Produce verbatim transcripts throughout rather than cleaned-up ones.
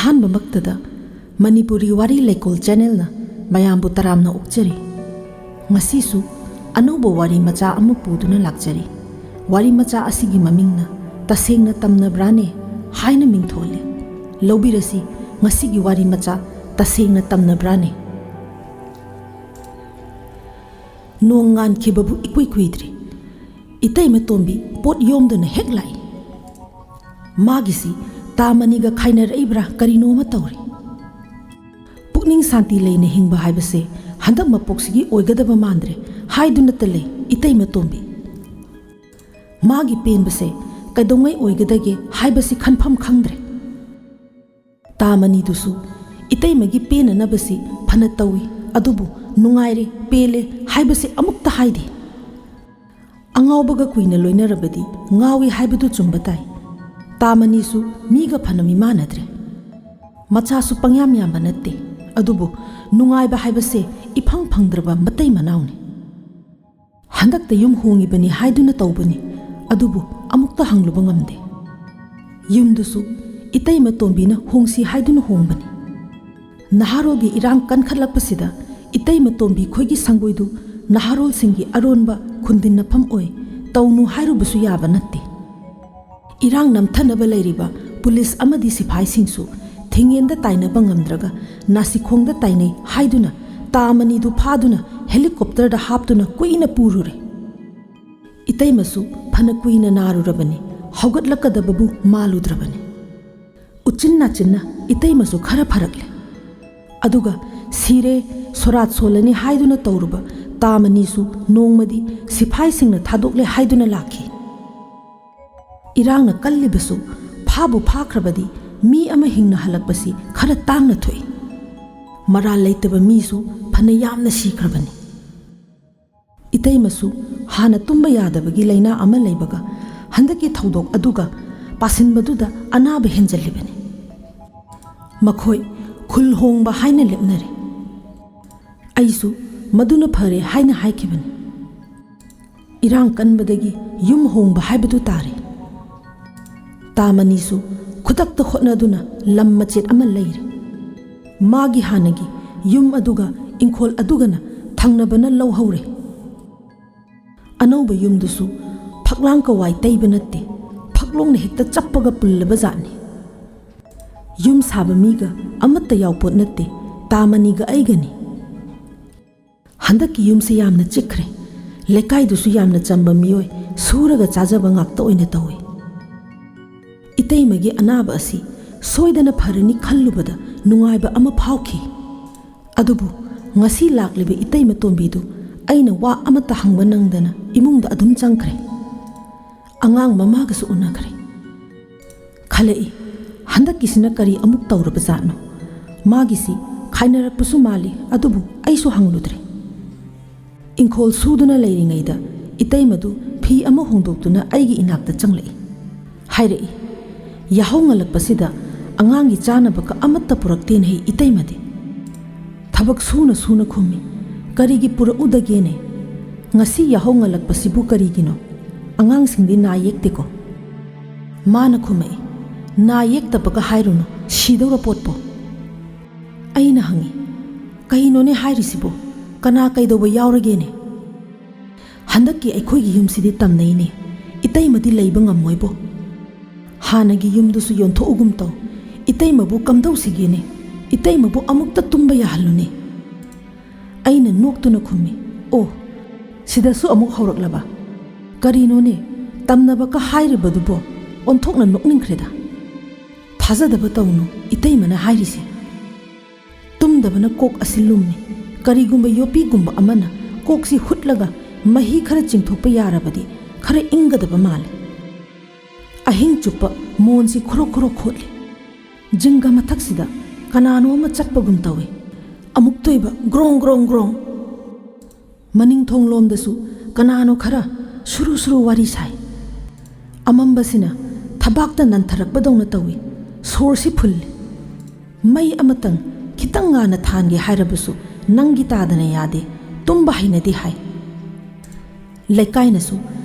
ꯑꯍꯥꯟꯕꯃꯛꯇꯗ ꯃꯅꯤꯄꯨꯔꯤ ꯋꯥꯔꯤ ꯂꯩꯀꯣꯜ ꯆꯦꯅꯦꯜꯅ ꯃꯌꯥꯝꯕꯨ ꯇꯔꯥꯝꯅ ꯑꯣꯛꯆꯔꯤ꯫ ꯉꯁꯤꯁꯨ ꯑꯅꯧꯕ ꯋꯥꯔꯤ ꯃꯆꯥ ꯑꯃ ꯄꯨꯗꯨꯅ ꯂꯥꯛꯆꯔꯤ꯫ ꯋꯥꯔꯤ ꯃꯆꯥ ꯑꯁꯤꯒꯤ ꯃꯃꯤꯡꯅ "ꯇꯁꯦꯡꯅ ꯇꯝꯅꯕ꯭ꯔꯥꯅꯦ?" ꯍꯥꯏꯅ ꯃꯤꯡꯊꯣꯜꯂꯤ꯫ ꯂꯧꯕꯤꯔꯁꯤ ꯉꯁꯤꯒꯤ ꯋꯥꯔꯤ ꯃꯆꯥ "ꯇꯁꯦꯡꯅ ꯇꯝꯅꯕ꯭ꯔꯥꯅꯦ?" ꯅꯣꯡ ꯉꯥꯟꯈꯤꯕꯕꯨ ꯏꯀꯨꯏ ꯀꯨꯏꯗ꯭ꯔꯤ꯫ ꯏꯇꯩꯃ ꯇꯣꯝꯕꯤ ꯄꯣꯠ ꯌꯣꯝꯗꯨꯅ ꯍꯦꯛ ꯂꯥꯛꯏ꯫ ꯃꯥꯒꯤꯁꯤ ꯇꯥꯃꯅꯤꯒ ꯈꯥꯏꯅꯔꯛꯏꯕ꯭ꯔꯥ ꯀꯔꯤꯅꯣꯃ ꯇꯧꯔꯤ꯫ ꯄꯨꯛꯅꯤꯡ ꯁꯥꯟꯇꯤ ꯂꯩꯅ ꯍꯤꯡꯕ ꯍꯥꯏꯕꯁꯦ ꯍꯟꯗꯛ ꯃꯄꯣꯛꯁꯤꯒꯤ ꯑꯣꯏꯒꯗꯕ ꯃꯥꯟꯗ꯭ꯔꯦ ꯍꯥꯏꯗꯨꯅꯇ ꯂꯩ ꯏꯇꯩꯃ ꯇꯣꯝꯕꯤ꯫ ꯃꯥꯒꯤ ꯄꯦꯟꯕꯁꯦ ꯀꯩꯗꯧꯉꯩ ꯑꯣꯏꯒꯗꯒꯦ ꯍꯥꯏꯕꯁꯤ ꯈꯟꯐꯝ ꯈꯪꯗ꯭ꯔꯦ꯫ ꯇꯥꯃꯅꯤꯗꯨꯁꯨ ꯏꯇꯩꯃꯒꯤ ꯄꯦꯟꯅꯅꯕꯁꯤ ꯐꯅ ꯇꯧꯏ, ꯑꯗꯨꯕꯨ ꯅꯨꯡꯉꯥꯏꯔꯦ, ꯄꯦꯜꯂꯦ ꯍꯥꯏꯕꯁꯤ ꯑꯃꯨꯛꯇ ꯍꯥꯏꯗꯦ꯫ ꯑꯉꯥꯎꯕꯒ ꯀꯨꯏꯅ ꯂꯣꯏꯅꯔꯕꯗꯤ ꯉꯥꯎꯏ ꯍꯥꯏꯕꯗꯨ ꯆꯨꯝꯕ ꯇꯥꯏ꯫ ꯇꯥꯃꯅꯤꯁꯨ ꯃꯤꯒ ꯐꯅ ꯃꯤꯃꯥꯟꯅꯗ꯭ꯔꯦ꯫ ꯃꯆꯥꯁꯨ ꯄꯪꯌꯥꯝ ꯌꯥꯝꯕ ꯅꯠꯇꯦ, ꯑꯗꯨꯕꯨ ꯅꯨꯡꯉꯥꯏꯕ ꯍꯥꯏꯕꯁꯦ ꯏꯐꯪ ꯐꯪꯗ꯭ꯔꯕ ꯃꯇꯩ ꯃꯅꯥꯎꯅꯤ꯫ ꯍꯟꯗꯛꯇ ꯌꯨꯝ ꯍꯣꯡꯉꯤꯕꯅꯤ ꯍꯥꯏꯗꯨꯅ ꯇꯧꯕꯅꯤ, ꯑꯗꯨꯕꯨ ꯑꯃꯨꯛꯇ ꯍꯪꯂꯨꯕ ꯉꯝꯗꯦ꯫ ꯌꯨꯝꯗꯨꯁꯨ ꯏꯇꯩꯃ ꯇꯣꯝꯕꯤꯅ ꯍꯣꯡꯁꯤ ꯍꯥꯏꯗꯨꯅ ꯍꯣꯡꯕꯅꯤ꯫ ꯅꯍꯥꯔꯣꯜꯒꯤ ꯏꯔꯥꯡ ꯀꯟꯈꯠꯂꯛꯄꯁꯤꯗ ꯏꯇꯩꯃ ꯇꯣꯝꯕꯤ ꯈꯣꯏꯒꯤ ꯁꯪꯒꯣꯏꯗꯨ ꯅꯍꯥꯔꯣꯜꯁꯤꯡꯒꯤ ꯑꯔꯣꯟꯕ ꯈꯨꯟꯗꯤꯟꯅꯐꯝ ꯑꯣꯏ, ꯇꯧꯅꯨ ꯍꯥꯏꯔꯨꯕꯁꯨ ꯌꯥꯕ ꯅꯠꯇꯦ꯫ ꯏꯔꯥꯡ ꯅꯝꯊꯅꯕ ꯂꯩꯔꯤꯕ ꯄꯨꯂꯤꯁ ꯑꯃꯗꯤ ꯁꯤꯐꯥꯏꯁꯤꯡꯁꯨ ꯊꯤꯡꯉꯦꯟꯗ ꯇꯥꯏꯅꯕ ꯉꯝꯗ꯭ꯔꯒ ꯅꯥꯁꯤꯈꯣꯡꯗ ꯇꯥꯏꯅꯩ ꯍꯥꯏꯗꯨꯅ ꯇꯥꯃꯅꯤꯗꯨ ꯐꯥꯗꯨꯅ ꯍꯦꯂꯤꯀꯣꯞꯇꯔꯗ ꯍꯥꯞꯇꯨꯅ ꯀꯨꯏꯅ ꯄꯨꯔꯨꯔꯦ꯫ ꯏꯇꯩꯃꯁꯨ ꯐꯅ ꯀꯨꯏꯅ ꯅꯥꯔꯨꯔꯕꯅꯤ, ꯍꯧꯒꯠꯂꯛꯀꯗꯕꯕꯨ ꯃꯥꯜꯂꯨꯗ꯭ꯔꯕꯅꯤ꯫ ꯎꯆꯤꯟ ꯅꯥꯆꯤꯟꯅ ꯏꯇꯩꯃꯁꯨ ꯈꯔ ꯐꯔꯛꯂꯦ꯫ ꯑꯗꯨꯒ ꯁꯤꯔꯦ, ꯁꯣꯔꯥꯠ ꯁꯣꯜꯂꯅꯤ ꯍꯥꯏꯗꯨꯅ ꯇꯧꯔꯨꯕ ꯇꯥꯃꯅꯤꯁꯨ ꯅꯣꯡꯃꯗꯤ ꯁꯤꯐꯥꯏꯁꯤꯡꯅ ꯊꯥꯗꯣꯛꯂꯦ ꯍꯥꯏꯗꯨꯅ ꯂꯥꯛꯈꯤ꯫ ꯏꯔꯥꯡꯅ ꯀꯜꯂꯤꯕꯁꯨ ꯐꯥꯕꯨ ꯐꯥꯈ꯭ꯔꯕꯗꯤ ꯃꯤ ꯑꯃ ꯍꯤꯡꯅ ꯍꯜꯂꯛꯄꯁꯤ ꯈꯔ ꯇꯥꯡꯅ ꯊꯣꯛꯏ꯫ ꯃꯔꯥꯜ ꯂꯩꯇꯕ ꯃꯤꯁꯨ ꯐꯅ ꯌꯥꯝꯅ ꯁꯤꯈ꯭ꯔꯕꯅꯤ꯫ ꯏꯇꯩꯃꯁꯨ ꯍꯥꯟꯅ ꯇꯨꯝꯕ ꯌꯥꯗꯕꯒꯤ ꯂꯥꯏꯅꯥ ꯑꯃ ꯂꯩꯕꯒ ꯍꯟꯗꯛꯀꯤ ꯊꯧꯗꯣꯛ ꯑꯗꯨꯒ ꯄꯥꯁꯤꯟꯕꯗꯨꯗ ꯑꯅꯥꯕ ꯍꯦꯟꯖꯜꯂꯤꯕꯅꯤ꯫ ꯃꯈꯣꯏ ꯈꯨꯜ ꯍꯣꯡꯕ ꯍꯥꯏꯅ ꯂꯦꯞꯅꯔꯦ꯫ ꯑꯩꯁꯨ ꯃꯗꯨꯅ ꯐꯔꯦ ꯍꯥꯏꯅ ꯍꯥꯏꯈꯤꯕꯅꯤ꯫ ꯏꯔꯥꯡ ꯀꯟꯕꯗꯒꯤ ꯌꯨꯝ ꯍꯣꯡꯕ ꯍꯥꯏꯕꯗꯨ ꯇꯥꯔꯦ꯫ ꯇꯥꯃꯅꯤꯁꯨ ꯈꯨꯗꯛꯇ ꯍꯣꯠꯅꯗꯨꯅ ꯂꯝ ꯃꯆꯦꯠ ꯑꯃ ꯂꯩꯔꯦ꯫ ꯃꯥꯒꯤ ꯍꯥꯟꯅꯒꯤ ꯌꯨꯝ ꯑꯗꯨꯒ ꯏꯪꯈꯣꯜ ꯑꯗꯨꯒꯅ ꯊꯪꯅꯕꯅ ꯂꯧꯍꯧꯔꯦ꯫ ꯑꯅꯧꯕ ꯌꯨꯝꯗꯨꯁꯨ ꯐꯛꯂꯥꯡ ꯀꯋꯥꯏ ꯇꯩꯕ ꯅꯠꯇꯦ, ꯐꯛꯂꯣꯡꯅ ꯍꯦꯛꯇ ꯆꯞꯄꯒ ꯄꯨꯜꯂꯕ ꯖꯥꯠꯅꯤ꯫ ꯌꯨꯝ ꯁꯥꯕ ꯃꯤꯒ ꯑꯃꯠꯇ ꯌꯥꯎꯄꯣꯠ ꯅꯠꯇꯦ, ꯇꯥꯃꯅꯤꯒ ꯑꯩꯒꯅꯤ꯫ ꯍꯟꯗꯛꯀꯤ ꯌꯨꯝꯁꯦ ꯌꯥꯝꯅ ꯆꯤꯛꯈ꯭ꯔꯦ꯫ ꯂꯩꯀꯥꯏꯗꯨꯁꯨ ꯌꯥꯝꯅ ꯆꯝꯕ ꯃꯤꯑꯣꯏ, ꯁꯨꯔꯒ ꯆꯥꯖꯕ ꯉꯥꯛꯇ ꯑꯣꯏꯅ ꯇꯧꯏ꯫ ꯏꯇꯩꯃꯒꯤ ꯑꯅꯥꯕ ꯑꯁꯤ ꯁꯣꯏꯗꯅ ꯐꯔꯅꯤ ꯈꯜꯂꯨꯕꯗ ꯅꯨꯡꯉꯥꯏꯕ ꯑꯃ ꯐꯥꯎꯈꯤ꯫ ꯑꯗꯨꯕꯨ ꯉꯁꯤ ꯂꯥꯛꯂꯤꯕ ꯏꯇꯩꯃ ꯇꯣꯝꯕꯤꯗꯨ ꯑꯩꯅ ꯋꯥ ꯑꯃꯠꯇ ꯍꯪꯕ ꯅꯪꯗꯅ ꯏꯃꯨꯡꯗ ꯑꯗꯨꯝ ꯆꯪꯈ꯭ꯔꯦ꯫ ꯑꯉꯥꯡ ꯃꯃꯥꯒꯁꯨ ꯎꯅꯈ꯭ꯔꯦ꯫ ꯈꯜꯂꯛꯏ, ꯍꯟꯗꯛꯀꯤꯁꯤꯅ ꯀꯔꯤ ꯑꯃꯨꯛ ꯇꯧꯔꯕꯖꯥꯠꯅꯣ? ꯃꯥꯒꯤꯁꯤ ꯈꯥꯏꯅꯔꯛꯄꯁꯨ ꯃꯥꯜꯂꯤ, ꯑꯗꯨꯕꯨ ꯑꯩꯁꯨ ꯍꯪꯂꯨꯗ꯭ꯔꯦ꯫ ꯏꯪꯈꯣꯜ ꯁꯨꯗꯨꯅ ꯂꯩꯔꯤꯉꯩꯗ ꯏꯇꯩꯃꯗꯨ ꯐꯤ ꯑꯃ ꯍꯣꯡꯗꯣꯛꯇꯨꯅ ꯑꯩꯒꯤ ꯏꯅꯥꯛꯇ ꯆꯪꯂꯛꯏ꯫ ꯍꯥꯏꯔꯛꯏ, "ꯌꯥꯍꯧ ꯉꯜꯂꯛꯄꯁꯤꯗ ꯑꯉꯥꯡꯒꯤ ꯆꯥꯅꯕꯒ ꯑꯃꯠꯇ ꯄꯨꯔꯛꯇꯦꯅꯦ ꯏꯇꯩꯃꯗꯤ?" ꯊꯕꯛ ꯁꯨꯅ ꯁꯨꯅ ꯈꯨꯝꯃꯤ, "ꯀꯔꯤꯒꯤ ꯄꯨꯔꯛꯎꯗꯒꯦꯅꯦ? ꯉꯁꯤ ꯌꯥꯍꯧ ꯉꯜꯂꯛꯄꯁꯤꯕꯨ ꯀꯔꯤꯒꯤꯅꯣ? ꯑꯉꯥꯡꯁꯤꯡꯗꯤ ꯅꯥ ꯌꯦꯛꯇꯦꯀꯣ?" ꯃꯥꯅ ꯈꯨꯝꯃꯛꯏ, "ꯅꯥ ꯌꯦꯛꯇꯕꯒ ꯍꯥꯏꯔꯨꯅꯨ, ꯁꯤꯗꯧꯔ ꯄꯣꯠꯄꯣ?" ꯑꯩꯅ ꯍꯪꯉꯤ, "ꯀꯩꯅꯣꯅꯦ ꯍꯥꯏꯔꯤꯁꯤꯕꯣ? ꯀꯅꯥ ꯀꯩꯗꯧꯕ ꯌꯥꯎꯔꯒꯦꯅꯦ?" "ꯍꯟꯗꯛꯀꯤ ꯑꯩꯈꯣꯏꯒꯤ ꯌꯨꯝꯁꯤꯗꯤ ꯇꯝꯅꯩꯅꯦ, ꯏꯇꯩꯃꯗꯤ ꯂꯩꯕ ꯉꯝꯃꯣꯏꯕꯣ꯫ ꯍꯥꯟꯅꯒꯤ ꯌꯨꯝꯗꯨꯁꯨ ꯌꯣꯟꯊꯣꯛꯎꯒꯨꯝ ꯇꯧ, ꯏꯇꯩꯃꯕꯨ ꯀꯝꯗꯧꯁꯤꯒꯦꯅꯦ? ꯏꯇꯩꯃꯕꯨ ꯑꯃꯨꯛꯇ ꯇꯨꯝꯕ ꯌꯥꯍꯜꯂꯨꯅꯦ?" ꯑꯩꯅ ꯅꯣꯛꯇꯨꯅ ꯈꯨꯝꯃꯤ, "ꯑꯣ, ꯁꯤꯗꯁꯨ ꯑꯃꯨꯛ ꯍꯧꯔꯛꯂꯕ? ꯀꯔꯤꯅꯣꯅꯦ, ꯇꯝꯅꯕꯀ ꯍꯥꯏꯔꯤꯕꯗꯨꯕꯣ? ꯑꯣꯟꯊꯣꯛꯅ ꯅꯣꯛꯅꯤꯡꯈ꯭ꯔꯦꯗ꯫ ꯊꯥꯖꯗꯕ ꯇꯧꯅꯨ, ꯏꯇꯩꯃꯅ ꯍꯥꯏꯔꯤꯁꯦ꯫ ꯇꯨꯝꯗꯕꯅ ꯀꯣꯛ ꯑꯁꯤ ꯂꯨꯝꯃꯤ꯫ ꯀꯔꯤꯒꯨꯝꯕ ꯌꯣꯠꯄꯤꯒꯨꯝꯕ ꯑꯃꯅ ꯀꯣꯛꯁꯤ ꯍꯨꯠꯂꯒ ꯃꯍꯤ ꯈꯔ ꯆꯤꯡꯊꯣꯛꯄ ꯌꯥꯔꯕꯗꯤ ꯈꯔ ꯏꯪꯒꯗꯕ ꯃꯥꯜꯂꯤ꯫ ꯑꯍꯤꯡ ꯆꯨꯞꯄ ꯃꯣꯟꯁꯤ ꯈꯣꯔꯣ ꯈꯣꯔꯣ ꯈꯣꯠꯂꯤ꯫ ꯖꯤꯡꯒ ꯃꯊꯛꯁꯤꯗ ꯀꯅꯥꯅꯣ ꯑꯃ ꯆꯠꯄꯒꯨꯝ ꯇꯧꯏ꯫ ꯑꯃꯨꯛꯇꯣꯏꯕ ꯒ꯭ꯔꯣꯡ ꯒ꯭ꯔꯣꯡ ꯒ꯭ꯔꯣꯡ꯫ ꯃꯅꯤꯡ ꯊꯣꯡꯂꯣꯝꯗꯁꯨ ꯀꯅꯥꯅꯣ ꯈꯔ ꯁꯨꯔꯨ ꯁꯨꯔꯨ ꯋꯥꯔꯤ ꯁꯥꯏ꯫ ꯑꯃꯝꯕꯁꯤꯅ ꯊꯕꯥꯛꯇ ꯅꯟꯊꯔꯛꯄꯗꯧꯅ ꯇꯧꯏ꯫ ꯁꯣꯔꯁꯤ ꯐꯨꯜꯂꯤ꯫ ꯃꯩ ꯑꯃꯇꯪ ꯈꯤꯇꯪ ꯉꯥꯟꯅ ꯊꯥꯟꯒꯦ ꯍꯥꯏꯔꯕꯁꯨ ꯅꯪꯒꯤ ꯇꯥꯗꯅ ꯌꯥꯗꯦ, ꯇꯨꯝꯕ ꯍꯩꯅꯗꯦ ꯍꯥꯏ꯫ ꯂꯩꯀꯥꯏꯅꯁꯨ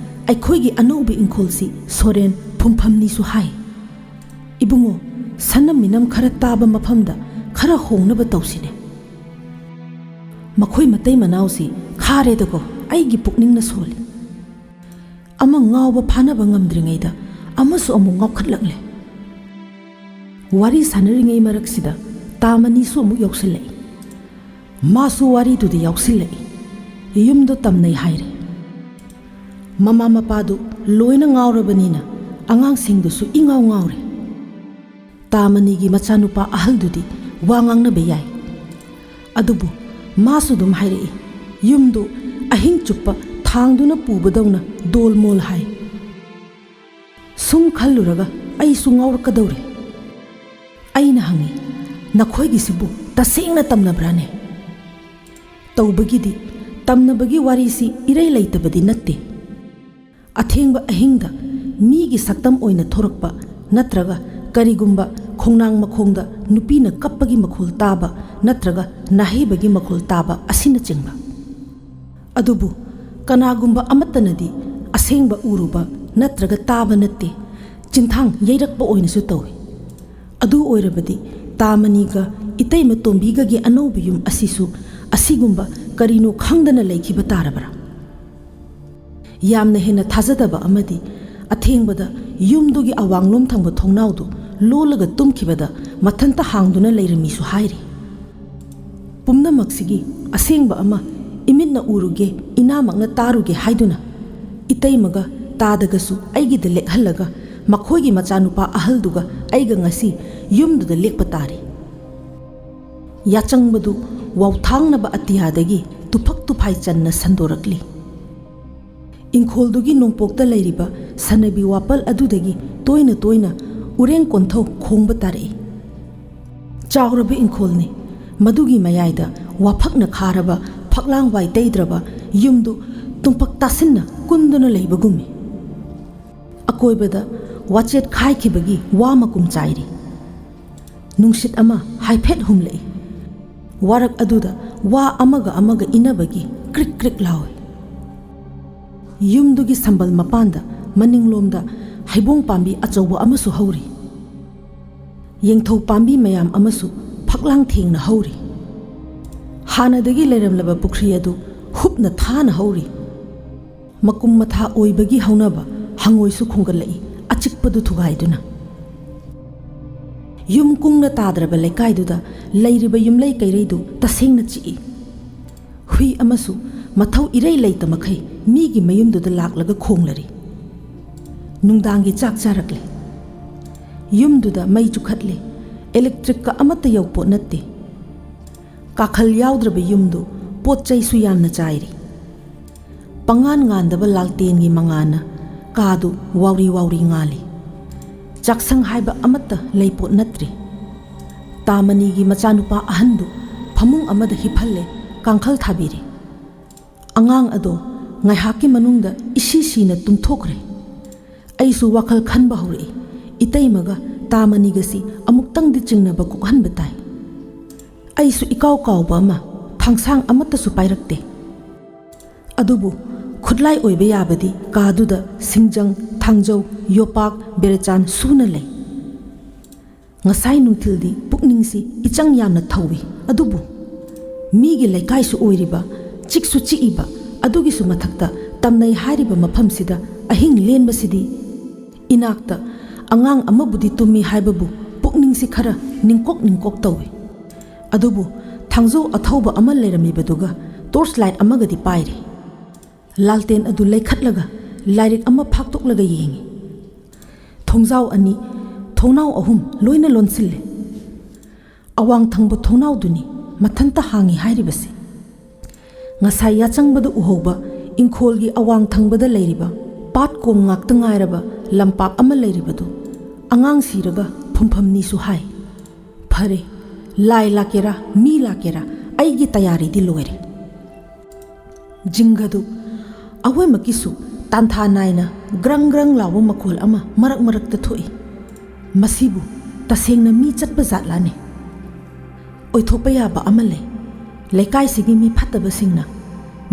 ꯑꯩꯈꯣꯏꯒꯤ ꯑꯅꯧꯕ ꯏꯪꯈꯣꯜꯁꯤ ꯁꯣꯔꯦꯟ ꯐꯨꯝꯐꯝꯅꯤꯁꯨ ꯍꯥꯏ꯫ ꯏꯕꯨꯡꯉꯣ, ꯁꯅꯝ ꯃꯤꯅꯝ ꯈꯔ ꯇꯥꯕ ꯃꯐꯝꯗ ꯈꯔ ꯍꯣꯡꯅꯕ ꯇꯧꯁꯤꯅꯦ꯫ ꯃꯈꯣꯏ ꯃꯇꯩ ꯃꯅꯥꯎꯁꯤ ꯈꯥꯔꯦꯗꯀꯣ, ꯑꯩꯒꯤ ꯄꯨꯛꯅꯤꯡꯅ ꯁꯣꯜꯂꯤ꯫ ꯑꯃ ꯉꯥꯎꯕ ꯐꯥꯅꯕ ꯉꯝꯗ꯭ꯔꯤꯉꯩꯗ ꯑꯃꯁꯨ ꯑꯃꯨꯛ ꯉꯥꯎꯈꯠꯂꯛꯂꯦ꯫ ꯋꯥꯔꯤ ꯁꯥꯟꯅꯔꯤꯉꯩ ꯃꯔꯛꯁꯤꯗ ꯇꯥꯃꯅꯤꯁꯨ ꯑꯃꯨꯛ ꯌꯥꯎꯁꯤꯜꯂꯛꯏ꯫ ꯃꯥꯁꯨ ꯋꯥꯔꯤꯗꯨꯗ ꯌꯥꯎꯁꯤꯜꯂꯛꯏ꯫ ꯌꯨꯝꯗꯣ ꯇꯝꯅꯩ ꯍꯥꯏꯔꯦ꯫ ꯃꯃꯥ ꯃꯄꯥꯗꯨ ꯂꯣꯏꯅ ꯉꯥꯎꯔꯕꯅꯤꯅ ꯑꯉꯥꯡꯁꯤꯡꯗꯨꯁꯨ ꯏꯉꯥꯎ ꯉꯥꯎꯔꯦ꯫ ꯇꯥꯃꯅꯤꯒꯤ ꯃꯆꯥꯅꯨꯄꯥ ꯑꯍꯜꯗꯨꯗꯤ ꯋꯥ ꯉꯥꯡꯅꯕ ꯌꯥꯏ꯫ ꯑꯗꯨꯕꯨ ꯃꯥꯁꯨ ꯑꯗꯨꯝ ꯍꯥꯏꯔꯛꯏ, ꯌꯨꯝꯗꯨ ꯑꯍꯤꯡ ꯆꯨꯞꯄ ꯊꯥꯡꯗꯨꯅ ꯄꯨꯕꯗꯧꯅ ꯗꯣꯜ ꯃꯣꯜ ꯍꯥꯏ꯫ ꯁꯨꯝ ꯈꯜꯂꯨꯔꯒ ꯑꯩꯁꯨ ꯉꯥꯎꯔꯛꯀꯗꯧꯔꯦ꯫ ꯑꯩꯅ ꯍꯪꯉꯤ, "ꯅꯈꯣꯏꯒꯤꯁꯤꯕꯨ ꯇꯁꯦꯡꯅ ꯇꯝꯅꯕ꯭ꯔꯥꯅꯦ?" ꯇꯧꯕꯒꯤꯗꯤ ꯇꯝꯅꯕꯒꯤ ꯋꯥꯔꯤꯁꯤ ꯏꯔꯩ ꯂꯩꯇꯕꯗꯤ ꯅꯠꯇꯦ꯫ ꯑꯊꯦꯡꯕ ꯑꯍꯤꯡꯗ ꯃꯤꯒꯤ ꯁꯛꯇꯝ ꯑꯣꯏꯅ ꯊꯣꯔꯛꯄ ꯅꯠꯇ꯭ꯔꯒ ꯀꯔꯤꯒꯨꯝꯕ ꯈꯣꯡꯅꯥꯡ ꯃꯈꯣꯡꯗ ꯅꯨꯄꯤꯅ ꯀꯞꯄꯒꯤ ꯃꯈꯣꯜ ꯇꯥꯕ ꯅꯠꯇ꯭ꯔꯒ ꯅꯥꯍꯩꯕꯒꯤ ꯃꯈꯣꯜ ꯇꯥꯕ ꯑꯁꯤꯅꯆꯤꯡꯕ꯫ ꯑꯗꯨꯕꯨ ꯀꯅꯥꯒꯨꯝꯕ ꯑꯃꯠꯇꯅꯗꯤ ꯑꯁꯦꯡꯕ ꯎꯔꯨꯕ ꯅꯠꯇ꯭ꯔꯒ ꯇꯥꯕ ꯅꯠꯇꯦ, ꯆꯤꯟꯊꯥꯡ ꯌꯩꯔꯛꯄ ꯑꯣꯏꯅꯁꯨ ꯇꯧꯏ꯫ ꯑꯗꯨ ꯑꯣꯏꯔꯕꯗꯤ ꯇꯥꯃꯅꯤꯒ ꯏꯇꯩꯃ ꯇꯣꯝꯕꯤꯒꯒꯤ ꯑꯅꯧꯕ ꯌꯨꯝ ꯑꯁꯤꯁꯨ ꯑꯁꯤꯒꯨꯝꯕ ꯀꯔꯤꯅꯣ ꯈꯪꯗꯅ ꯂꯩꯈꯤꯕ ꯇꯥꯔꯕ꯭ꯔꯥ? ꯌꯥꯝꯅ ꯍꯦꯟꯅ ꯊꯥꯖꯗꯕ ꯑꯃꯗꯤ ꯑꯊꯦꯡꯕꯗ ꯌꯨꯝꯗꯨꯒꯤ ꯑꯋꯥꯡꯂꯣꯝ ꯊꯪꯕ ꯊꯣꯡꯅꯥꯎꯗꯨ ꯂꯣꯜꯂꯒ ꯇꯨꯝꯈꯤꯕꯗ ꯃꯊꯟꯇ ꯍꯥꯡꯗꯨꯅ ꯂꯩꯔꯝꯃꯤꯁꯨ ꯍꯥꯏꯔꯤ꯫ ꯄꯨꯝꯅꯃꯛꯁꯤꯒꯤ ꯑꯁꯦꯡꯕ ꯑꯃ ꯏꯃꯤꯠꯅ ꯎꯔꯨꯒꯦ, ꯏꯅꯥꯃꯛꯅ ꯇꯥꯔꯨꯒꯦ ꯍꯥꯏꯗꯨꯅ ꯏꯇꯩꯃꯒ ꯇꯥꯗꯒꯁꯨ ꯑꯩꯒꯤꯗ ꯂꯦꯛꯍꯜꯂꯒ ꯃꯈꯣꯏꯒꯤ ꯃꯆꯥꯅꯨꯄꯥ ꯑꯍꯜꯗꯨꯒ ꯑꯩꯒ ꯉꯁꯤ ꯌꯨꯝꯗꯨꯗ ꯂꯦꯛꯄ ꯇꯥꯔꯤ꯫ ꯌꯥꯆꯪꯕꯗꯨ ꯋꯥꯎꯊꯥꯡꯅꯕ ꯑꯇꯤꯌꯥꯗꯒꯤ ꯇꯨꯐꯛ ꯇꯨꯐꯥꯏ ꯆꯟꯅ ꯁꯟꯗꯣꯔꯛꯂꯤ꯫ ꯏꯪꯈꯣꯜꯗꯨꯒꯤ ꯅꯣꯡꯄꯣꯛꯇ ꯂꯩꯔꯤꯕ ꯁꯅꯕꯤ ꯋꯥꯄꯜ ꯑꯗꯨꯗꯒꯤ ꯇꯣꯏꯅ ꯇꯣꯏꯅ ꯎꯔꯦꯡ ꯀꯣꯟꯊꯧ ꯈꯣꯡꯕ ꯇꯥꯔꯛꯏ꯫ ꯆꯥꯎꯔꯕ ꯏꯪꯈꯣꯜꯅꯤ꯫ ꯃꯗꯨꯒꯤ ꯃꯌꯥꯏꯗ ꯋꯥꯐꯛꯅ ꯈꯥꯔꯕ ꯐꯛꯂꯥꯡ ꯋꯥꯏ ꯇꯩꯗ꯭ꯔꯕ ꯌꯨꯝꯗꯨ ꯇꯨꯡꯄꯛ ꯇꯥꯁꯤꯟꯅ ꯀꯨꯟꯗꯨꯅ ꯂꯩꯕꯒꯨꯝꯃꯤ꯫ ꯑꯀꯣꯏꯕꯗ ꯋꯥꯆꯦꯠ ꯈꯥꯏꯈꯤꯕꯒꯤ ꯋꯥ ꯃꯀꯨꯝ ꯆꯥꯏꯔꯤ꯫ ꯅꯨꯡꯁꯤꯠ ꯑꯃ ꯍꯥꯏꯐꯦꯠ ꯍꯨꯝꯂꯛꯏ꯫ ꯋꯥꯔꯛ ꯑꯗꯨꯗ ꯋꯥ ꯑꯃꯒ ꯑꯃꯒ ꯏꯟꯅꯕꯒꯤ ꯀ꯭ꯔꯤꯛ ꯀ꯭ꯔꯤꯛ ꯂꯥꯎꯏ꯫ ꯌꯨꯝꯗꯨꯒꯤ ꯁꯝꯕꯜ ꯃꯄꯥꯟꯗ ꯃꯅꯤꯡꯂꯣꯝꯗ ꯍꯩꯕꯣꯡ ꯄꯥꯝꯕꯤ ꯑꯆꯧꯕ ꯑꯃꯁꯨ ꯍꯧꯔꯤ꯫ ꯌꯦꯡꯊꯧ ꯄꯥꯝꯕꯤ ꯃꯌꯥꯝ ꯑꯃꯁꯨ ꯐꯛꯂꯥꯡ ꯊꯦꯡꯅ ꯍꯧꯔꯤ꯫ ꯍꯥꯟꯅꯗꯒꯤ ꯂꯩꯔꯝꯂꯕ ꯄꯨꯈ꯭ꯔꯤ ꯑꯗꯨ ꯍꯨꯞꯅ ꯊꯥꯅ ꯍꯧꯔꯤ꯫ ꯃꯀꯨꯝ ꯃꯊꯥ ꯑꯣꯏꯕꯒꯤ ꯍꯧꯅꯕ ꯍꯪꯉꯣꯏꯁꯨ ꯈꯣꯡꯒꯠꯂꯛꯏ, ꯑꯆꯤꯛꯄꯗꯨ ꯊꯨꯒꯥꯏꯗꯨꯅ꯫ ꯌꯨꯝ ꯀꯨꯡꯅ ꯇꯥꯗ꯭ꯔꯕ ꯂꯩꯀꯥꯏꯗꯨꯗ ꯂꯩꯔꯤꯕ ꯌꯨꯝꯂꯩ ꯀꯩꯔꯩꯗꯨ ꯇꯁꯦꯡꯅ ꯆꯤꯛꯏ꯫ ꯍꯨꯏ ꯑꯃꯁꯨ ꯃꯊꯧ ꯏꯔꯩ ꯂꯩꯇ ꯃꯈꯩ ꯃꯤꯒꯤ ꯃꯌꯨꯝꯗꯨꯗ ꯂꯥꯛꯂꯒ ꯈꯣꯡꯂꯔꯤ꯫ ꯅꯨꯡꯗꯥꯡꯒꯤ ꯆꯥꯛ ꯆꯥꯔꯛꯂꯦ꯫ ꯌꯨꯝꯗꯨꯗ ꯃꯩ ꯆꯨꯈꯠꯂꯦ꯫ ꯏꯂꯦꯛꯇ꯭ꯔꯤꯛꯀ ꯑꯃꯠꯇ ꯌꯧꯄꯣꯠ ꯅꯠꯇꯦ꯫ ꯀꯥꯈꯜ ꯌꯥꯎꯗ꯭ꯔꯕ ꯌꯨꯝꯗꯨ ꯄꯣꯠ ꯆꯩꯁꯨ ꯌꯥꯝꯅ ꯆꯥꯏꯔꯤ꯫ ꯄꯉꯥꯟ ꯉꯥꯟꯗꯕ ꯂꯥꯜꯇꯦꯟꯒꯤ ꯃꯉꯥꯅ ꯀꯥꯗꯨ ꯋꯥꯎꯔꯤ ꯋꯥꯎꯔꯤ ꯉꯥꯜꯂꯤ꯫ ꯆꯥꯛꯁꯪ ꯍꯥꯏꯕ ꯑꯃꯠꯇ ꯂꯩꯄꯣꯠ ꯅꯠꯇ꯭ꯔꯤ꯫ ꯇꯥꯃꯅꯤꯒꯤ ꯃꯆꯥꯅꯨꯄꯥ ꯑꯍꯟꯗꯨ ꯐꯃꯨꯡ ꯑꯃꯗ ꯍꯤꯞꯍꯜꯂꯦ, ꯀꯥꯡꯈꯜ ꯊꯥꯕꯤꯔꯦ꯫ ꯑꯉꯥꯡ ꯑꯗꯣ ꯉꯥꯏꯍꯥꯛꯀꯤ ꯃꯅꯨꯡꯗ ꯏꯁꯤ ꯁꯤꯅ ꯇꯨꯝꯊꯣꯛꯈ꯭ꯔꯦ꯫ ꯑꯩꯁꯨ ꯋꯥꯈꯜ ꯈꯟꯕ ꯍꯧꯔꯛꯏ꯫ ꯏꯇꯩꯃꯒ ꯇꯥꯃꯅꯤꯒꯁꯤ ꯑꯃꯨꯛꯇꯪꯗꯤ ꯆꯤꯡꯅꯕ ꯀꯣꯛꯍꯟꯕ ꯇꯥꯏ꯫ ꯑꯩꯁꯨ ꯏꯀꯥꯎ ꯀꯥꯎꯕ ꯑꯃ, ꯊꯥꯡꯁꯥꯡ ꯑꯃꯠꯇꯁꯨ ꯄꯥꯏꯔꯛꯇꯦ꯫ ꯑꯗꯨꯕꯨ ꯈꯨꯠꯂꯥꯏ ꯑꯣꯏꯕ ꯌꯥꯕꯗꯤ ꯀꯥꯗꯨꯗ ꯁꯤꯡꯖꯪ, ꯊꯥꯡꯖꯧ, ꯌꯣꯄꯥꯛ, ꯕꯦꯔꯆꯥꯟ ꯁꯨꯅ ꯂꯩ꯫ ꯉꯁꯥꯏ ꯅꯨꯡꯊꯤꯜꯗꯤ ꯄꯨꯛꯅꯤꯡꯁꯤ ꯏꯆꯪ ꯌꯥꯝꯅ ꯊꯧꯏ, ꯑꯗꯨꯕꯨ ꯃꯤꯒꯤ ꯂꯩꯀꯥꯏꯁꯨ ꯑꯣꯏꯔꯤꯕ, ꯆꯤꯛꯁꯨ ꯆꯤꯛꯏꯕ, ꯑꯗꯨꯒꯤꯁꯨ ꯃꯊꯛꯇ ꯇꯝꯅꯩ ꯍꯥꯏꯔꯤꯕ ꯃꯐꯝꯁꯤꯗ ꯑꯍꯤꯡ ꯂꯦꯟꯕꯁꯤꯗꯤ꯫ ꯏꯅꯥꯛꯇ ꯑꯉꯥꯡ ꯑꯃꯕꯨꯗꯤ ꯇꯨꯝꯃꯤ ꯍꯥꯏꯕꯕꯨ ꯄꯨꯛꯅꯤꯡꯁꯤ ꯈꯔ ꯅꯤꯡꯀꯣꯛ ꯅꯤꯡꯀꯣꯛ ꯇꯧꯏ꯫ ꯑꯗꯨꯕꯨ ꯊꯥꯡꯖꯧ ꯑꯊꯧꯕ ꯑꯃ ꯂꯩꯔꯝꯃꯤꯕꯗꯨꯒ ꯇꯣꯔꯆ ꯂꯥꯏꯠ ꯑꯃꯒꯗꯤ ꯄꯥꯏꯔꯤ꯫ ꯂꯥꯜꯇꯦꯟ ꯑꯗꯨ ꯂꯩꯈꯠꯂꯒ ꯂꯥꯏꯔꯤꯛ ꯑꯃ ꯐꯥꯛꯇꯣꯛꯂꯒ ꯌꯦꯡꯏ꯫ ꯊꯣꯡꯖꯥꯎ ꯑꯅꯤ, ꯊꯣꯡꯅꯥꯎ ꯑꯍꯨꯝ ꯂꯣꯏꯅ ꯂꯣꯟꯁꯤꯜꯂꯦ꯫ ꯑꯋꯥꯡ ꯊꯪꯕ ꯊꯣꯡꯅꯥꯎꯗꯨꯅꯤ ꯃꯊꯟꯇ ꯍꯥꯡꯉꯤ ꯍꯥꯏꯔꯤꯕꯁꯦ꯫ ꯉꯁꯥꯏ ꯌꯥꯆꯪꯕꯗ ꯎꯍꯧꯕ ꯏꯪꯈꯣꯜꯒꯤ ꯑꯋꯥꯡ ꯊꯪꯕꯗ ꯂꯩꯔꯤꯕ ꯄꯥꯠ ꯀꯣꯝ ꯉꯥꯛꯇ ꯉꯥꯏꯔꯕ ꯂꯝꯄꯥꯛ ꯑꯃ ꯂꯩꯔꯤꯕꯗꯨ ꯑꯉꯥꯡ ꯁꯤꯔꯒ ꯐꯨꯝꯐꯝꯅꯤꯁꯨ ꯍꯥꯏ꯫ ꯐꯔꯦ, ꯂꯥꯏ ꯂꯥꯛꯀꯦꯔꯥ, ꯃꯤ ꯂꯥꯛꯀꯦꯔꯥ, ꯑꯩꯒꯤ ꯇꯌꯥꯔꯤꯗꯤ ꯂꯣꯏꯔꯦ꯫ ꯖꯤꯡꯒꯗꯨ ꯑꯩꯈꯣꯏꯃꯛꯀꯤꯁꯨ ꯇꯥꯟꯊꯥ ꯅꯥꯏꯅ ꯒ꯭ꯔꯪ ꯒ꯭ꯔꯪ ꯂꯥꯎꯕ ꯃꯈꯣꯜ ꯑꯃ ꯃꯔꯛ ꯃꯔꯛꯇ ꯊꯣꯛꯏ꯫ ꯃꯁꯤꯕꯨ ꯇꯁꯦꯡꯅ ꯃꯤ ꯆꯠꯄ ꯖꯥꯠꯂꯥꯅꯦ? ꯑꯣꯏꯊꯣꯛꯄ ꯌꯥꯕ ꯑꯃ ꯂꯩ꯫ ꯂꯩꯀꯥꯏꯁꯤꯒꯤ ꯃꯤ ꯐꯠꯇꯕꯁꯤꯡꯅ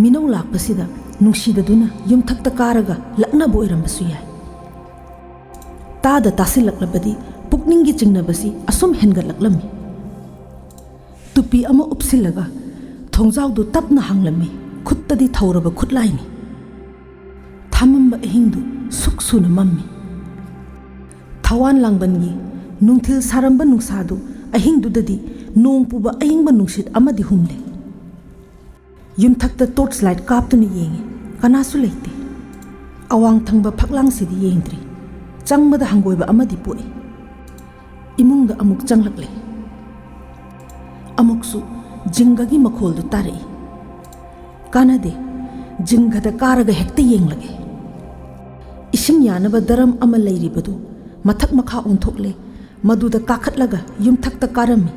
ꯃꯤꯅꯧ ꯂꯥꯛꯄꯁꯤꯗ ꯅꯨꯡꯁꯤꯗꯗꯨꯅ ꯌꯨꯝꯊꯛꯇ ꯀꯥꯔꯒ ꯂꯛꯅꯕ ꯑꯣꯏꯔꯝꯕꯁꯨ ꯌꯥꯏ꯫ ꯇꯥꯗ ꯇꯥꯁꯤꯜꯂꯛꯂꯕꯗꯤ ꯄꯨꯛꯅꯤꯡꯒꯤ ꯆꯤꯡꯅꯕꯁꯤ ꯑꯁꯨꯝ ꯍꯦꯟꯒꯠꯂꯛꯂꯝꯃꯤ꯫ ꯇꯨꯄꯤ ꯑꯃ ꯎꯞꯁꯤꯜꯂꯒ ꯊꯣꯡꯖꯥꯎꯗꯨ ꯇꯞꯅ ꯍꯥꯡꯂꯝꯃꯤ꯫ ꯈꯨꯠꯇꯗꯤ ꯊꯧꯔꯕ ꯈꯨꯠꯂꯥꯏꯅꯤ꯫ ꯊꯃꯝꯕ ꯑꯍꯤꯡꯗꯨ ꯁꯨꯛ ꯁꯨꯅ ꯃꯝꯃꯤ꯫ ꯊꯋꯥꯟ ꯂꯥꯡꯕꯟꯒꯤ ꯅꯨꯡꯊꯤꯜ ꯁꯥꯔꯝꯕ ꯅꯨꯡꯁꯥꯗꯨ ꯑꯍꯤꯡꯗꯨꯗꯗꯤ ꯅꯣꯡ ꯄꯨꯕ ꯑꯏꯪꯕ ꯅꯨꯡꯁꯤꯠ ꯑꯃꯗꯤ ꯍꯨꯝꯂꯦ꯫ ꯌꯨꯝꯊꯛꯇ ꯇꯣꯔꯆ ꯂꯥꯏꯠ ꯀꯥꯞꯇꯨꯅ ꯌꯦꯡꯉꯤ꯫ ꯀꯅꯥꯁꯨ ꯂꯩꯇꯦ꯫ ꯑꯋꯥꯡ ꯊꯪꯕ ꯐꯛꯂꯥꯡꯁꯤꯗꯤ ꯌꯦꯡꯗ꯭ꯔꯤ꯫ ꯆꯪꯕꯗ ꯍꯪꯒꯣꯏꯕ ꯑꯃꯗꯤ ꯄꯣꯛꯏ꯫ ꯏꯃꯨꯡꯗ ꯑꯃꯨꯛ ꯆꯪꯂꯛꯂꯦ꯫ ꯑꯃꯨꯛꯁꯨ ꯖꯤꯡꯒꯒꯤ ꯃꯈꯣꯜꯗꯨ ꯇꯥꯔꯛꯏ꯫ ꯀꯥꯟꯅꯗꯦ, ꯖꯤꯡꯒꯗ ꯀꯥꯔꯒ ꯍꯦꯛꯇ ꯌꯦꯡꯂꯒꯦ꯫ ꯏꯁꯤꯡ ꯌꯥꯅꯕ ꯗꯔꯝ ꯑꯃ ꯂꯩꯔꯤꯕꯗꯨ ꯃꯊꯛ ꯃꯈꯥ ꯑꯣꯟꯊꯣꯛꯂꯦ꯫ ꯃꯗꯨꯗ ꯀꯥꯈꯠꯂꯒ ꯌꯨꯝꯊꯛꯇ ꯀꯥꯔꯝꯃꯤ꯫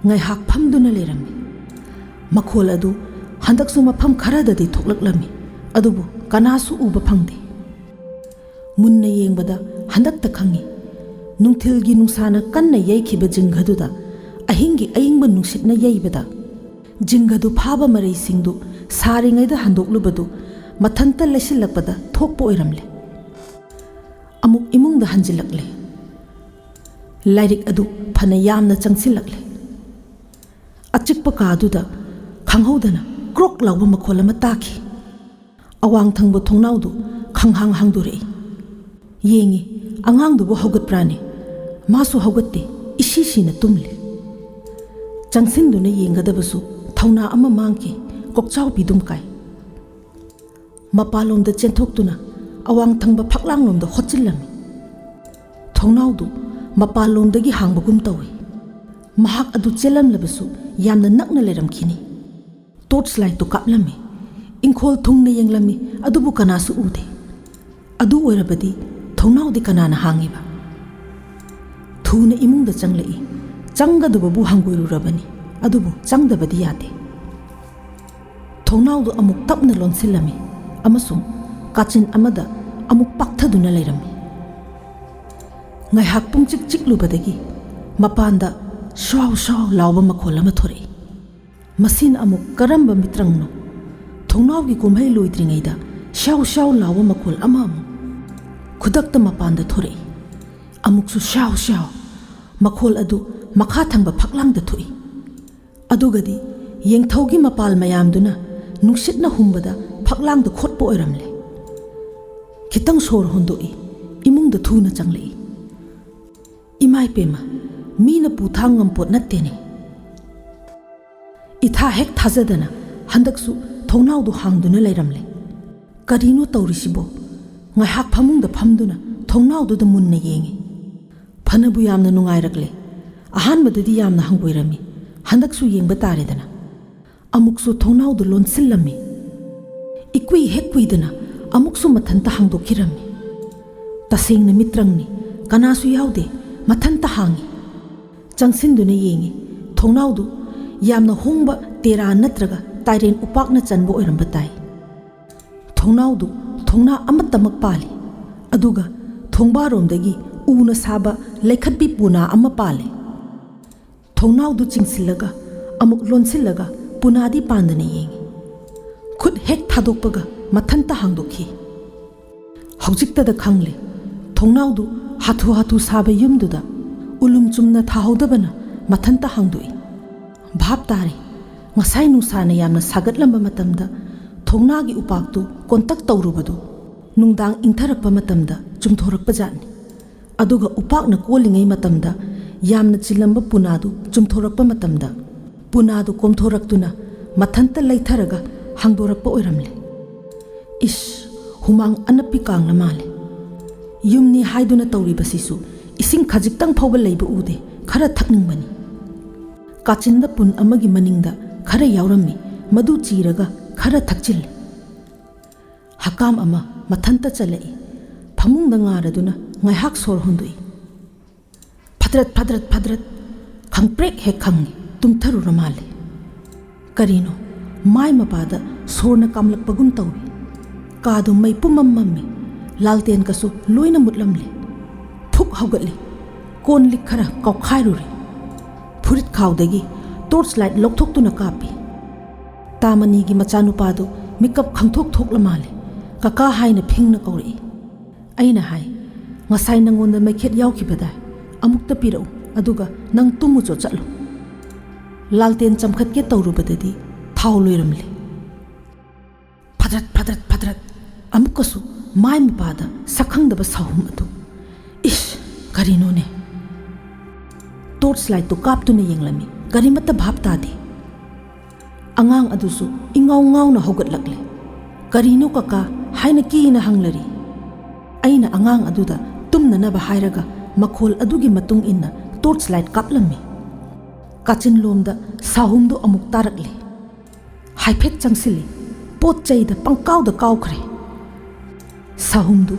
ꯉꯥꯏꯍꯥꯛ ꯐꯝꯗꯨꯅ ꯂꯩꯔꯝꯃꯤ꯫ ꯃꯈꯣꯜ ꯑꯗꯨ ꯍꯟꯗꯛꯁꯨ ꯃꯐꯝ ꯈꯔꯗꯗꯤ ꯊꯣꯛꯂꯛꯂꯝꯃꯤ, ꯑꯗꯨꯕꯨ ꯀꯅꯥꯁꯨ ꯎꯕ ꯐꯪꯗꯦ꯫ ꯃꯨꯟꯅ ꯌꯦꯡꯕꯗ ꯍꯟꯗꯛꯇ ꯈꯪꯉꯤ꯫ ꯅꯨꯡꯊꯤꯜꯒꯤ ꯅꯨꯡꯁꯥꯅ ꯀꯟꯅ ꯌꯩꯈꯤꯕ ꯖꯤꯡꯒꯗꯨꯗ ꯑꯍꯤꯡꯒꯤ ꯑꯏꯪꯕ ꯅꯨꯡꯁꯤꯠꯅ ꯌꯩꯕꯗ ꯖꯤꯡꯒꯗꯨ ꯐꯥꯕ ꯃꯔꯩꯁꯤꯡꯗꯨ ꯁꯥꯔꯤꯉꯩꯗ ꯍꯟꯗꯣꯛꯂꯨꯕꯗꯨ ꯃꯊꯟꯇ ꯂꯩꯁꯤꯜꯂꯛꯄꯗ ꯊꯣꯛꯄ ꯑꯣꯏꯔꯝꯂꯦ꯫ ꯑꯃꯨꯛ ꯏꯃꯨꯡꯗ ꯍꯟꯖꯤꯜꯂꯛꯂꯦ꯫ ꯂꯥꯏꯔꯤꯛ ꯑꯗꯨ ꯐꯅ ꯌꯥꯝꯅ ꯆꯪꯁꯤꯜꯂꯛꯂꯦ꯫ ꯑꯆꯤꯛꯄ ꯀꯥꯗꯨꯗ ꯈꯪꯍꯧꯗꯅ ꯀ꯭ꯔꯣꯛ ꯂꯥꯎꯕ ꯃꯈꯣꯜ ꯑꯃ ꯇꯥꯈꯤ꯫ ꯑꯋꯥꯡ ꯊꯪꯕ ꯊꯣꯡꯅꯥꯎꯗꯨ ꯈꯪꯍꯥꯡ ꯍꯥꯡꯗꯣꯔꯛꯏ꯫ ꯌꯦꯡꯉꯤ, ꯑꯉꯥꯡꯗꯨꯕꯨ ꯍꯧꯒꯠꯄ꯭ꯔꯥꯅꯦ? ꯃꯥꯁꯨ ꯍꯧꯒꯠꯇꯦ, ꯏꯁꯤ ꯁꯤꯅ ꯇꯨꯝꯂꯤ꯫ ꯆꯪꯁꯤꯟꯗꯨꯅ ꯌꯦꯡꯒꯗꯕꯁꯨ ꯊꯧꯅꯥ ꯑꯃ ꯃꯥꯡꯈꯤ, ꯀꯣꯛꯆꯥꯎꯕꯤ ꯑꯗꯨꯝ ꯀꯥꯏ꯫ ꯃꯄꯥꯟꯂꯣꯝꯗ ꯆꯦꯟꯊꯣꯛꯇꯨꯅ ꯑꯋꯥꯡ ꯊꯪꯕ ꯐꯛꯂꯥꯡꯂꯣꯝꯗ ꯍꯣꯠꯆꯤꯜꯂꯝꯃꯤ꯫ ꯊꯣꯡꯅꯥꯎꯗꯨ ꯃꯄꯥꯟꯂꯣꯝꯗꯒꯤ ꯍꯥꯡꯕꯒꯨꯝ ꯇꯧꯏ꯫ ꯃꯍꯥꯛ ꯑꯗꯨ ꯆꯦꯜꯂꯝꯂꯕꯁꯨ ꯌꯥꯝꯅ ꯅꯛꯅ ꯂꯩꯔꯝꯈꯤꯅꯤ꯫ ꯇꯣꯔꯆ ꯂꯥꯏꯠꯇꯨ ꯀꯥꯞꯂꯝꯃꯤ꯫ ꯏꯪꯈꯣꯜ ꯊꯨꯡꯅ ꯌꯦꯡꯂꯝꯃꯤ, ꯑꯗꯨꯕꯨ ꯀꯅꯥꯁꯨ ꯎꯗꯦ꯫ ꯑꯗꯨ ꯑꯣꯏꯔꯕꯗꯤ ꯊꯣꯡꯅꯥꯎꯗꯤ ꯀꯅꯥꯅ ꯍꯥꯡꯉꯤꯕ? ꯊꯨꯅ ꯏꯃꯨꯡꯗ ꯆꯪꯂꯛꯏ꯫ ꯆꯪꯒꯗꯕꯕꯨ ꯍꯪꯒꯣꯏꯔꯨꯔꯕꯅꯤ, ꯑꯗꯨꯕꯨ ꯆꯪꯗꯕꯗꯤ ꯌꯥꯗꯦ꯫ ꯊꯣꯡꯅꯥꯎꯗꯨ ꯑꯃꯨꯛ ꯇꯞꯅ ꯂꯣꯟꯁꯤꯜꯂꯝꯃꯤ ꯑꯃꯁꯨꯡ ꯀꯥꯆꯤꯟ ꯑꯃꯗ ꯑꯃꯨꯛ ꯄꯥꯛꯊꯗꯨꯅ ꯂꯩꯔꯝꯃꯤ꯫ ꯉꯥꯏꯍꯥꯛ ꯄꯨꯡꯆꯤꯛ ꯆꯤꯛꯂꯨꯕꯗꯒꯤ ꯃꯄꯥꯟꯗ ꯁ꯭ꯋꯥꯎ ꯁ꯭ꯋꯥꯎ ꯂꯥꯎꯕ ꯃꯈꯣꯜ ꯑꯃ ꯊꯣꯔꯛꯏ꯫ ꯃꯁꯤꯅ ꯑꯃꯨꯛ ꯀꯔꯝꯕ ꯃꯤꯇ꯭ꯔꯪꯅꯣ? ꯊꯣꯡꯅꯥꯎꯒꯤ ꯀꯨꯝꯍꯩ ꯂꯣꯏꯗ꯭ꯔꯤꯉꯩꯗ ꯁ꯭ꯌꯥꯎ ꯁ꯭ꯌꯥꯎ ꯂꯥꯎꯕ ꯃꯈꯣꯜ ꯑꯃ ꯑꯃꯨꯛ ꯈꯨꯗꯛꯇ ꯃꯄꯥꯟꯗ ꯊꯣꯔꯛꯏ꯫ ꯑꯃꯨꯛꯁꯨ ꯁ꯭ꯌꯥꯎ ꯁ꯭ꯌꯥꯎ ꯃꯈꯣꯜ ꯑꯗꯨ ꯃꯈꯥ ꯊꯪꯕ ꯐꯛꯂꯥꯡꯗ ꯊꯣꯛꯏ꯫ ꯑꯗꯨꯒꯗꯤ ꯌꯦꯡꯊꯧꯒꯤ ꯃꯄꯥꯜ ꯃꯌꯥꯝꯗꯨꯅ ꯅꯨꯡꯁꯤꯠꯅ ꯍꯨꯝꯕꯗ ꯐꯛꯂꯥꯡꯗ ꯈꯣꯠꯄ ꯑꯣꯏꯔꯝꯂꯦ꯫ ꯈꯤꯇꯪ ꯁꯣꯔ ꯍꯣꯟꯗꯣꯛꯏ꯫ ꯏꯃꯨꯡꯗ ꯊꯨꯅ ꯆꯪꯂꯛꯏ꯫ "ꯏꯃꯥꯏ ꯄꯦꯝꯃ, ꯃꯤꯅ ꯄꯨ ꯊꯥꯡ ꯉꯝꯄꯣꯠ ꯅꯠꯇꯦꯅꯦ!" ꯏꯊꯥ ꯍꯦꯛ ꯊꯥꯖꯗꯅ ꯍꯟꯗꯛꯁꯨ ꯊꯣꯡꯅꯥꯎꯗꯨ ꯍꯥꯡꯗꯨꯅ ꯂꯩꯔꯝꯂꯦ꯫ ꯀꯔꯤꯅꯣ ꯇꯧꯔꯤꯁꯤꯕꯣ? ꯉꯥꯏꯍꯥꯛ ꯐꯃꯨꯡꯗ ꯐꯝꯗꯨꯅ ꯊꯣꯡꯅꯥꯎꯗꯨꯗ ꯃꯨꯟꯅ ꯌꯦꯡꯉꯤ꯫ ꯐꯅꯕꯨ ꯌꯥꯝꯅ ꯅꯨꯡꯉꯥꯏꯔꯛꯂꯦ꯫ ꯑꯍꯥꯟꯕꯗꯗꯤ ꯌꯥꯝꯅ ꯍꯪꯒꯣꯏꯔꯝꯃꯤ꯫ ꯍꯟꯗꯛꯁꯨ ꯌꯦꯡꯕ ꯇꯥꯔꯦꯗꯅ꯫ ꯑꯃꯨꯛꯁꯨ ꯊꯣꯡꯅꯥꯎꯗꯨ ꯂꯣꯟꯁꯤꯜꯂꯝꯃꯤ꯫ ꯏꯀꯨꯏ ꯍꯦꯛ ꯀꯨꯏꯗꯅ ꯑꯃꯨꯛꯁꯨ ꯃꯊꯟꯇ ꯍꯥꯡꯗꯣꯛꯈꯤꯔꯝꯃꯤ꯫ ꯇꯁꯦꯡꯅ ꯃꯤꯇ꯭ꯔꯪꯅꯤ꯫ ꯀꯅꯥꯁꯨ ꯌꯥꯎꯗꯦ꯫ ꯃꯊꯟꯇ ꯍꯥꯡꯉꯤ꯫ ꯆꯪꯁꯤꯟꯗꯨꯅ ꯌꯦꯡꯉꯤ꯫ ꯊꯣꯡꯅꯥꯎꯗꯨ ꯌꯥꯝꯅ ꯍꯣꯡꯕ ꯇꯦꯔꯥ ꯅꯠꯇ꯭ꯔꯒ ꯇꯥꯏꯔꯦꯟ ꯎꯄꯥꯛꯅ ꯆꯟꯕ ꯑꯣꯏꯔꯝꯕ ꯇꯥꯏ꯫ ꯊꯣꯡꯅꯥꯎꯗꯨ ꯊꯣꯡꯅꯥ ꯑꯃꯠꯇꯃꯛ ꯄꯥꯜꯂꯤ꯫ ꯑꯗꯨꯒ ꯊꯣꯡꯕꯥꯔꯣꯝꯗꯒꯤ ꯎꯅ ꯁꯥꯕ ꯂꯩꯈꯠꯄꯤ ꯄꯨꯅꯥ ꯑꯃ ꯄꯥꯜꯂꯤ꯫ ꯊꯣꯡꯅꯥꯎꯗꯨ ꯆꯤꯡꯁꯤꯜꯂꯒ ꯑꯃꯨꯛ ꯂꯣꯟꯁꯤꯜꯂꯒ ꯄꯨꯅꯥꯗꯤ ꯄꯥꯟꯗꯅ ꯌꯦꯡꯉꯤ꯫ ꯈꯨꯠ ꯍꯦꯛ ꯊꯥꯗꯣꯛꯄꯒ ꯃꯊꯟꯇ ꯍꯥꯡꯗꯣꯛꯈꯤ꯫ ꯍꯧꯖꯤꯛꯇꯗ ꯈꯪꯂꯦ, ꯊꯣꯡꯅꯥꯎꯗꯨ ꯍꯥꯊꯨ ꯍꯥꯊꯨ ꯁꯥꯕ ꯌꯨꯝꯗꯨꯗ ꯎꯂꯨꯝ ꯆꯨꯝꯅ ꯊꯥꯍꯧꯗꯕꯅ ꯃꯊꯟꯇ ꯍꯥꯡꯗꯣꯛꯏ꯫ ꯚꯥꯞ ꯇꯥꯔꯦ, ꯉꯁꯥꯏ ꯅꯨꯡꯁꯥꯅ ꯌꯥꯝꯅ ꯁꯥꯒꯠꯂꯝꯕ ꯃꯇꯝꯗ ꯊꯣꯡꯅꯥꯒꯤ ꯎꯄꯥꯛꯇꯨ ꯀꯣꯟꯇꯛ ꯇꯧꯔꯨꯕꯗꯨ ꯅꯨꯡꯗꯥꯡ ꯏꯪꯊꯔꯛꯄ ꯃꯇꯝꯗ ꯆꯨꯝꯊꯣꯔꯛꯄ ꯖꯥꯠꯅꯤ꯫ ꯑꯗꯨꯒ ꯎꯄꯥꯛꯅ ꯀꯣꯜꯂꯤꯉꯩ ꯃꯇꯝꯗ ꯌꯥꯝꯅ ꯆꯤꯜꯂꯝꯕ ꯄꯨꯅꯥꯗꯨ ꯆꯨꯝꯊꯣꯔꯛꯄ ꯃꯇꯝꯗ ꯄꯨꯅꯥꯗꯨ ꯀꯣꯝꯊꯣꯔꯛꯇꯨꯅ ꯃꯊꯟꯇ ꯂꯩꯊꯔꯒ ꯍꯥꯡꯗꯣꯔꯛꯄ ꯑꯣꯏꯔꯝꯂꯦ꯫ ꯏꯁ, ꯍꯨꯃꯥꯡ ꯑꯅꯞꯄꯤ ꯀꯥꯡꯂ ꯃꯥꯜꯂꯦ꯫ ꯌꯨꯝꯅꯤ ꯍꯥꯏꯗꯨꯅ ꯇꯧꯔꯤꯕꯁꯤꯁꯨ ꯏꯁꯤꯡ ꯈꯖꯤꯛꯇꯪ ꯐꯥꯎꯕ ꯂꯩꯕ ꯎꯗꯦ꯫ ꯈꯔ ꯊꯛꯅꯤꯡꯕꯅꯤ꯫ ꯀꯥꯆꯤꯟꯗ ꯄꯨꯟ ꯑꯃꯒꯤ ꯃꯅꯤꯡꯗ ꯈꯔ ꯌꯥꯎꯔꯝꯃꯤ꯫ ꯃꯗꯨ ꯆꯤꯔꯒ ꯈꯔ ꯊꯛꯆꯤꯜꯂꯤ꯫ ꯍꯀꯥꯝ ꯑꯃ ꯃꯊꯟꯇ ꯆꯜꯂꯛꯏ꯫ ꯐꯃꯨꯡꯗ ꯉꯥꯔꯗꯨꯅ ꯉꯥꯏꯍꯥꯛ ꯁꯣꯔ ꯍꯣꯟꯗꯣꯛꯏ꯫ ꯐꯗ꯭ꯔꯠ ꯐꯗ꯭ꯔꯠ ꯐꯗ꯭ꯔꯠ ꯈꯪꯄ꯭ꯔꯦꯛ ꯍꯦꯛ ꯈꯪꯉꯤ꯫ ꯇꯨꯝꯊꯔꯨꯔ ꯃꯥꯜꯂꯦ꯫ ꯀꯔꯤꯅꯣ, ꯃꯥꯏ ꯃꯄꯥꯗ ꯁꯣꯔꯅ ꯀꯥꯝꯂꯛꯄꯒꯨꯝ ꯇꯧꯏ꯫ ꯀꯥꯗꯨ ꯃꯩ ꯄꯨꯝꯃꯝ ꯃꯝꯃꯤ꯫ ꯂꯥꯜꯇꯦꯟꯒꯁꯨ ꯂꯣꯏꯅ ꯃꯨꯠꯂꯝꯂꯦ꯫ ꯐꯨꯛ ꯍꯧꯒꯠꯂꯤ꯫ ꯀꯣꯟ ꯂꯤꯛ ꯈꯔ ꯀꯥꯎꯈꯥꯏꯔꯨꯔꯦ꯫ ꯐꯨꯔꯤꯠ ꯈꯥꯎꯗꯒꯤ ꯇꯣꯔꯆ ꯂꯥꯏꯠ ꯂꯧꯊꯣꯛꯇꯨꯅ ꯀꯥꯞꯄꯤ꯫ ꯇꯥꯃꯅꯤꯒꯤ ꯃꯆꯥꯅꯨꯄꯥꯗꯨ ꯃꯤꯀꯞ ꯈꯪꯊꯣꯛ ꯊꯣꯛꯂ ꯃꯥꯜꯂꯦ꯫ "ꯀꯀꯥ" ꯍꯥꯏꯅ ꯐꯤꯡꯅ ꯀꯧꯔꯛꯏ꯫ ꯑꯩꯅ ꯍꯥꯏ, "ꯉꯁꯥꯏ ꯅꯪꯉꯣꯟꯗ ꯃꯩꯈꯦꯠ ꯌꯥꯎꯈꯤꯕꯗꯥꯏ? ꯑꯃꯨꯛꯇ ꯄꯤꯔꯛꯎ, ꯑꯗꯨꯒ ꯅꯪ ꯇꯨꯝꯃꯨꯆꯣ ꯆꯠꯂꯨ꯫" ꯂꯥꯜꯇꯦꯟ ꯆꯝꯈꯠꯀꯦ ꯇꯧꯔꯨꯕꯗꯗꯤ ꯊꯥꯎ ꯂꯣꯏꯔꯝꯂꯦ꯫ ꯐꯗ꯭ꯔꯠ ꯐꯗ꯭ꯔꯠ ꯐꯗ꯭ꯔꯠ ꯑꯃꯨꯛꯀꯁꯨ ꯃꯥꯏ ꯃꯄꯥꯗ ꯁꯛꯈꯪꯗꯕ ꯁꯥꯍꯨꯝ ꯑꯗꯨ꯫ ꯏꯁ! ꯀꯔꯤꯅꯣꯅꯦ? ꯇꯣꯔꯆ ꯂꯥꯏꯠꯇꯨ ꯀꯥꯞꯇꯨꯅ ꯌꯦꯡꯂꯝꯃꯤ꯫ ꯀꯔꯤꯃꯠꯇ ꯚꯥꯞ ꯇꯥꯗꯦ꯫ ꯑꯉꯥꯡ ꯑꯗꯨꯁꯨ ꯏꯉꯥꯎ ꯉꯥꯎꯅ ꯍꯧꯒꯠꯂꯛꯂꯦ꯫ "ꯀꯔꯤꯅꯣ ꯀꯀꯥ?" ꯍꯥꯏꯅ ꯀꯤꯅ ꯍꯪꯂꯔꯤ꯫ ꯑꯩꯅ ꯑꯉꯥꯡ ꯑꯗꯨꯗ ꯇꯨꯝꯅꯅꯕ ꯍꯥꯏꯔꯒ ꯃꯈꯣꯜ ꯑꯗꯨꯒꯤ ꯃꯇꯨꯡ ꯏꯟꯅ ꯇꯣꯔꯆ ꯂꯥꯏꯠ ꯀꯥꯞꯂꯝꯃꯤ꯫ ꯀꯥꯆꯤꯟꯂꯣꯝꯗ ꯁꯥꯍꯨꯝꯗꯨ ꯑꯃꯨꯛ ꯇꯥꯔꯛꯂꯦ꯫ ꯍꯥꯏꯐꯦꯠ ꯆꯪꯁꯤꯜꯂꯤ꯫ ꯄꯣꯠ ꯆꯩꯗ ꯄꯪꯀꯥꯎꯗ ꯀꯥꯎꯈ꯭ꯔꯦ꯫ ꯁꯥꯍꯨꯝꯗꯨ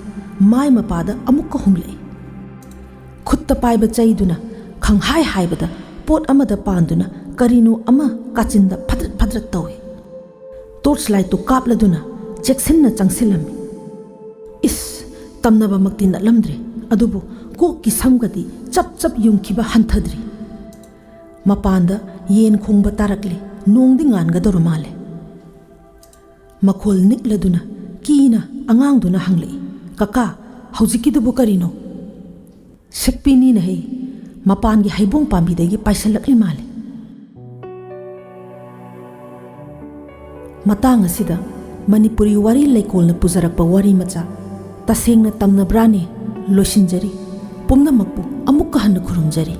ꯃꯥꯏ ꯃꯄꯥꯗ ꯑꯃꯨꯛꯀ ꯍꯨꯝꯂꯛꯏ꯫ ꯈꯨꯠꯇ ꯄꯥꯏꯕ ꯆꯩꯗꯨꯅ ꯈꯪꯍꯥꯏ ꯍꯥꯏꯕꯗ ꯄꯣꯠ ꯑꯃꯗ ꯄꯥꯟꯗꯨꯅ ꯀꯔꯤꯅꯣ ꯑꯃ ꯀꯥꯆꯤꯟꯗ ꯐꯗ꯭ꯔꯠ ꯐꯗ꯭ꯔꯠ ꯇꯧꯏ꯫ ꯇꯣꯔꯆ ꯂꯥꯏꯠꯇꯨ ꯀꯥꯞꯂꯗꯨꯅ ꯆꯦꯛꯁꯤꯟꯅ ꯆꯪꯁꯤꯜꯂꯝꯃꯤ꯫ ꯏꯁ! ꯇꯝꯅꯕꯃꯛꯇꯤ ꯅꯠꯂꯝꯗ꯭ꯔꯦ, ꯑꯗꯨꯕꯨ ꯀꯣꯛꯀꯤ ꯁꯝꯒꯗꯤ ꯆꯞ ꯆꯞ ꯌꯨꯡꯈꯤꯕ ꯍꯟꯊꯗ꯭ꯔꯤ꯫ ꯃꯄꯥꯟꯗ ꯌꯦꯟ ꯈꯣꯡꯕ ꯇꯥꯔꯛꯂꯦ꯫ ꯅꯣꯡꯗꯤ ꯉꯥꯟꯒꯗꯧꯔ ꯃꯥꯜꯂꯦ꯫ ꯃꯈꯣꯜ ꯅꯤꯛꯂꯗꯨꯅ ꯀꯤꯅ ꯑꯉꯥꯡꯗꯨꯅ ꯍꯪꯂꯛꯏ, "ꯀꯀꯥ, ꯍꯧꯖꯤꯛꯀꯤꯗꯨꯕꯨ ꯀꯔꯤꯅꯣ?" ꯁꯤꯛꯄꯤꯅꯤꯅ ꯍꯦ, ꯃꯄꯥꯟꯒꯤ ꯍꯩꯕꯣꯡ ꯄꯥꯝꯕꯤꯗꯒꯤ ꯄꯥꯏꯁꯤꯜꯂꯛꯂꯤ ꯃꯥꯜꯂꯦ꯫ ꯃꯇꯥꯡ ꯑꯁꯤꯗ ꯃꯅꯤꯄꯨꯔꯤ ꯋꯥꯔꯤ ꯂꯩꯀꯣꯜꯅ ꯄꯨꯖꯔꯛꯄ ꯋꯥꯔꯤ ꯃꯆꯥ ꯇꯁꯦꯡꯅ ꯇꯝꯅꯕ꯭ꯔꯥꯅꯦ ꯂꯣꯏꯁꯤꯟꯖꯔꯤ꯫ ꯄꯨꯝꯅꯃꯛꯄꯨ ꯑꯃꯨꯛꯀ ꯍꯟꯅ ꯈꯨꯔꯨꯝꯖꯔꯤ꯫